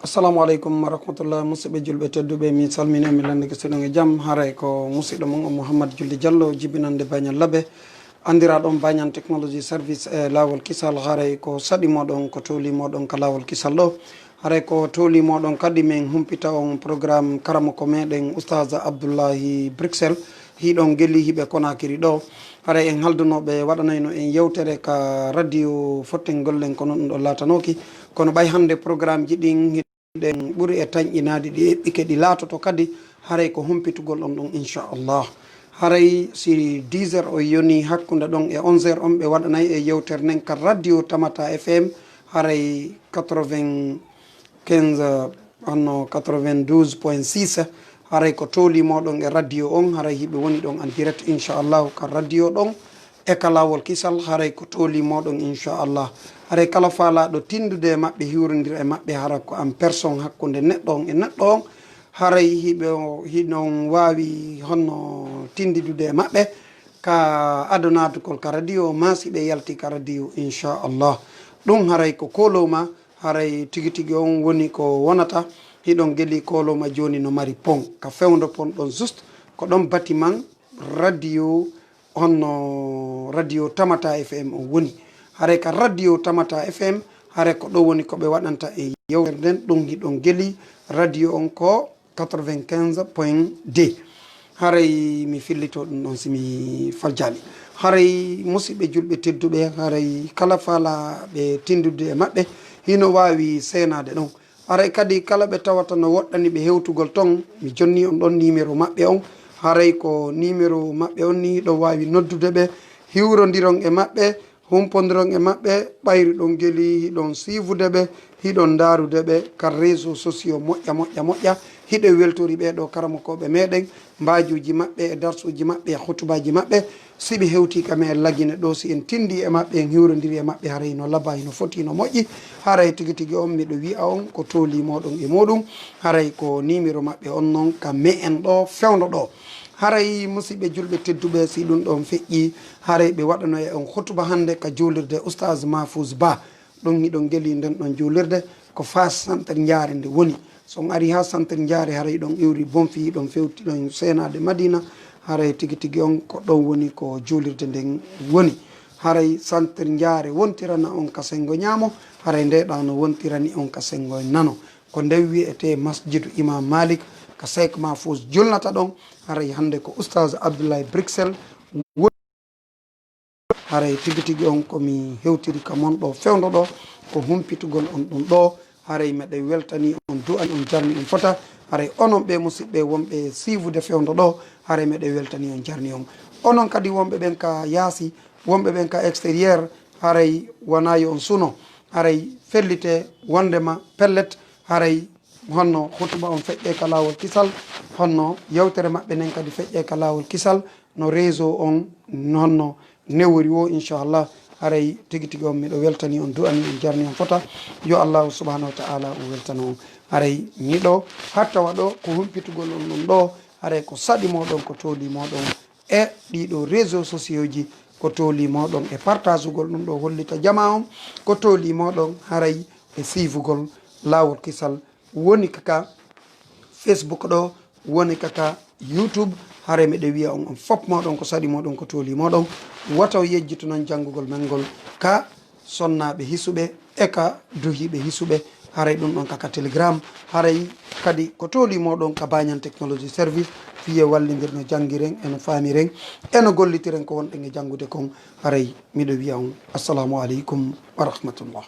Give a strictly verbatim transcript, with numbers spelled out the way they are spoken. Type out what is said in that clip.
Assalamu aleykum wa rahmatullah. Musidɓe julɓe tedduɓe, min salmini on, mi lannike siɗon e jam. Haray ko musidɗo mon on Mouhammad Julde Diallo, jibinande Bañal Labe, anndiraɗon Bañan Technology Service e laawol kisal. Haray ko saɗi moɗon, ko tooli moɗon ka laawol kisal ɗo. Haray ko tooli moɗon kadi min humpita on programme karamoko meɗen Oustaz Abdoullahi Bruxelles, hiɗon geli hiɓe Konakiri ɗo. Haray en haldunoɓe waɗanayno en yewtere ka radio fotten gollen, kono ɗum ɗon laatanooki. Kono ɓay hannde programme ji ɗin hiɗen ɓuri e tanƴinaadi, ɗi eɓɓike, ɗi laatoto kadi, haray ko humpitugol on ɗum, inchallah. Haray si dix heures o yoni hakkunde ɗon e onze heures on, ɓe waɗanay e yewtere nden ka radio Tamata F M, haray quatre-vingt-quinze, honno quatre-vingt-douze point six, haray ko tooli moɗon e radio on, haray hiɓe woni ɗon en direct, inchallahu, ka radio ɗon e ka laawol kisal, haray ko tooli moɗon, inchallah. Haray kala faalaaɗo tindude e maɓɓe, hiwrondir e maɓɓe, hara ko en personne hakkunde neɗɗo on e neɗɗo on, haray hiɓe, hiɗon waawi honno tindidude e maɓɓe ka ado naatugol ka radio, maa si ɓe yalti ka radio, inchallah. Ɗum haray ko kooloma, haray tigi tigi on woni ko wonata. Hiɗon geli kooloma jooni no mari pon, ka fewndo pon ɗon juste, ko ɗon bâtiment radio, honno radio Tamata F M on woni. Haray ka radio Tamata F M, haray ko ɗo woni ko ɓe waɗanta e yewtere nden, ɗum hiɗon geli radio on ko quatre-vingt-quinze point deux. Haray mi fillito ɗum ɗon si mi faljaali. Haray musidɓe julɓe tedduɓe, haray kala faalaaɓe tindude e maɓɓe, hino waawi seenaade ɗon. Haray kadi kala ɓe tawata no woɗɗani ɓe hewtugol ton, mi jonni on ɗon numéro maɓɓe on. Haray ko numéro maɓɓe on ni hiɗon waawi noddude ɓe, hiwrondiron e maɓɓe, humpondiron e maɓɓe, ɓayri ɗon geli hiɗon siivude ɓe, hiɗon ndaarude ɓe ka réseaux sociaux moƴƴa, moƴƴa, moƴƴa. Hiɗe weltori ɓee ɗoo karamokooɓe meɗen, mbaajuuji maɓɓe e darsuuji maɓɓe e hutubaaji maɓɓe. Si ɓe hewtii ka meɗen Lagine ɗoo, si en tindii e maɓɓe, en hiwrondiri e maɓɓe, haray no labaa, no foti, no moƴƴi. Haray tigi tigi on, miɗo wi'a on ko tooli moɗon e muɗum. Haray ko numéro maɓɓe on non ka me'en ɗoo, fewndo ɗoo. Haray musidɓe julɓe tedduɓe, si ɗum ɗon feƴƴii, haray ɓe waɗano e on hutuba hannde ka juulirde Oustaz Mahfouz Ba. Ɗum hiɗon geli nden ɗon juulirde, ko Faas Santere Njaare nde woni. So on ari haa Santere Njaare, haray ɗon iwri Bonfi, ɗon fewti ɗon seenaade Madina, haray tigi tigi on ko ɗon woni ko juulirde nden woni. Haray Santere Njaare wontirana on ka senngo ñaamo, haray nde ɗaano wontirani on ka senngo nano. Ko nden wi'etee Masjidu Imam Malik, ka Seek Mahfouz julnata ɗon, haray hannde ko Oustaz Abdoulaye Bruxelles woni. Haray tigi tigi on ko mi hewtiri ka mon ɗoo fewndo ɗoo, ko humpitugol on ɗum ɗoo. Haray meɗen weltani on, du'ani on, jarni on fota. Haray onon ɓee musidɓe wonɓe siivude fewndo ɗoo, haray meɗen weltani on, jarni on. Onon kadi wonɓe ɓen ka yaasi, wonɓe ɓen ka extérieur, haray wonaa yo on suno. Haray fellitee wonndema pellet, haray honno hutuba on feƴƴee ka laawol kisal, honno yewtere maɓɓe nden kadi feƴƴee ka laawol kisal, no réseau on honno newori woo, inchallah. Haray tigi tigi on miɗo weltani on, du'ani on, jarni on fota. Yo Allahu subhanahu wa ta'ala o weltano on. Haray miɗo hattawa ɗoo ko humpitugol on ɗum ɗoo, haray ko saɗi moɗon, ko tooli moɗon e ɗiɗo réseaux sociaux ji, ko tooli moɗon e partagugol ɗum ɗoo hollita jamaa on, ko tooli moɗon haray e siifugol laawol kisal, woni kaka Facebook ɗoo, woni kaka YouTube. Haray meɗen wi'a on, on fop moɗon ko saɗi moɗon, ko tooli moɗon. Wata on yejjitu non janngugol men ngol ka sonnaaɓe hisuɓe e ka duhiiɓe hisuɓe. Haray ɗum ɗon kaka Telegram. Haray kadi ko tooli moɗon ka Bañan Technology Service, fii e wallindir no janngiren, e no faamiren, e no gollitiren ko wonɗen e janngude kon. Haray miɗo wi'a on, assalamu aleykum wa rahmatullah.